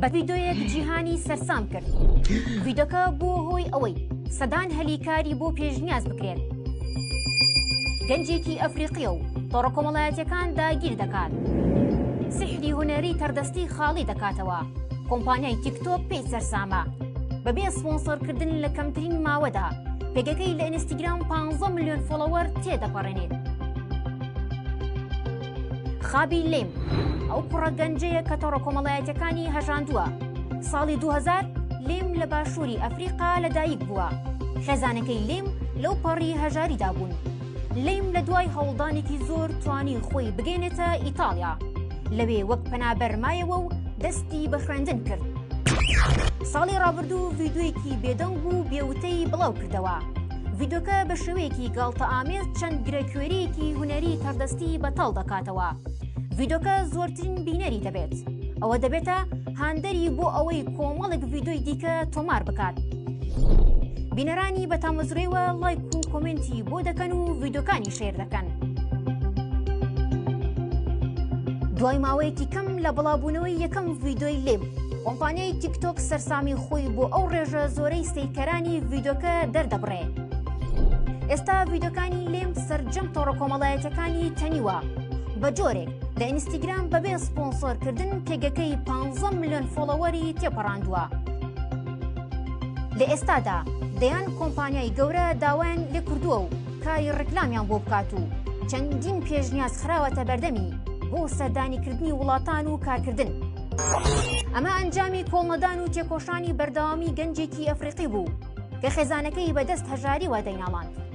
بە ڤیدۆیەک جیهانی سەرسام کرد. ڤیدۆکە بووە هۆی ئەوەی سەدان هەلی کاری بۆ پێشنیاز بکرێت. گەنجێکی ئەفریقیە و تۆڕە کۆمەڵایەتیەکان داگیر دەکات. سیحری هونەری تەڕدەستی خاڵی دەکاتەوە. کۆمپانیای تیکتۆک پێی سەرسامە. بەبێ سپۆنسۆرکردن لە کەمترین ماوەدا پێگەکەی لە ئینستیگرام 15 ملیۆن follower تێدەپەڕێنێت. خابی لیم ئەو کوڕە گەنجەیە کە تۆڕە کۆمەڵایەتیەکانی هەژاندووە. ساڵی 2000 لیم لە باشووری ئەفریقا لەدایک بووە. خێزانەکەی لیم لەو پەڕی هەژاریدا بوون. لیم لە دوای هەوڵدانێکی زۆر توانی خۆی بگەێنێتە ئیتاڵیا. لەوێ وەک پەنابەر مایەوە و دەستی بە خوێندن کرد. ساڵی ڕابردوو ڤیدیۆیەکی بێدەنگ و بێوتەی بڵاو کردەوە. ڤیدۆکە بە شێوەیەکی گاڵتەئامێز چەند گرەکوێرەیەکی هونەری تەڕدەستی بەتاڵ دەکاتەوە. ڤیدۆکە زۆرترین بینەری دەبێت. ئەوە دەبێتە هاندەری بۆ ئەوەی کۆمەڵێک ڤیدۆی دیکە تۆمار بکات. بینەرانی بە تامەزرۆیەوە ڵایک و کۆمێنتی بۆ دەکەن و ڤیدۆکانی share دەکەن. دوای ماوەیەکی کەم لە بڵاوبوونەوەی یەکەم ڤیدۆی لیم، کۆمپانیای تیکتۆک سەرسامی خۆی بۆ ئەو ڕێژە زۆرەی سەیرکەرانی ڤیدۆکە دەردەبڕێ. ئێستا ڤیدۆکانی لیم سەرجەم تۆڕە کۆمەڵایەتیەکانی تەنیوە، بە جۆرێک لە ئینستیگرام بەبێ سپۆنسۆرکردن پێگەکەی 15 ملیۆن follower ی تێپەڕاندووە. لە ئێستادا دەیان کۆمپانیای گەورە داوایان لێکردووە و کاری ڕیکلامیان بۆ بکات و چەندین پێشنیاز خراوەتە بەردەمی بۆ سەردانیکردنی وڵاتان و کارکردن. ئەمە ئەنجامی کۆڵنەدان و تێکۆشانی بەردەوامی گەنجێکی ئەفریقی بوو کە خێزانەکەی بەدەست هەژاریوە دەیناڵاند.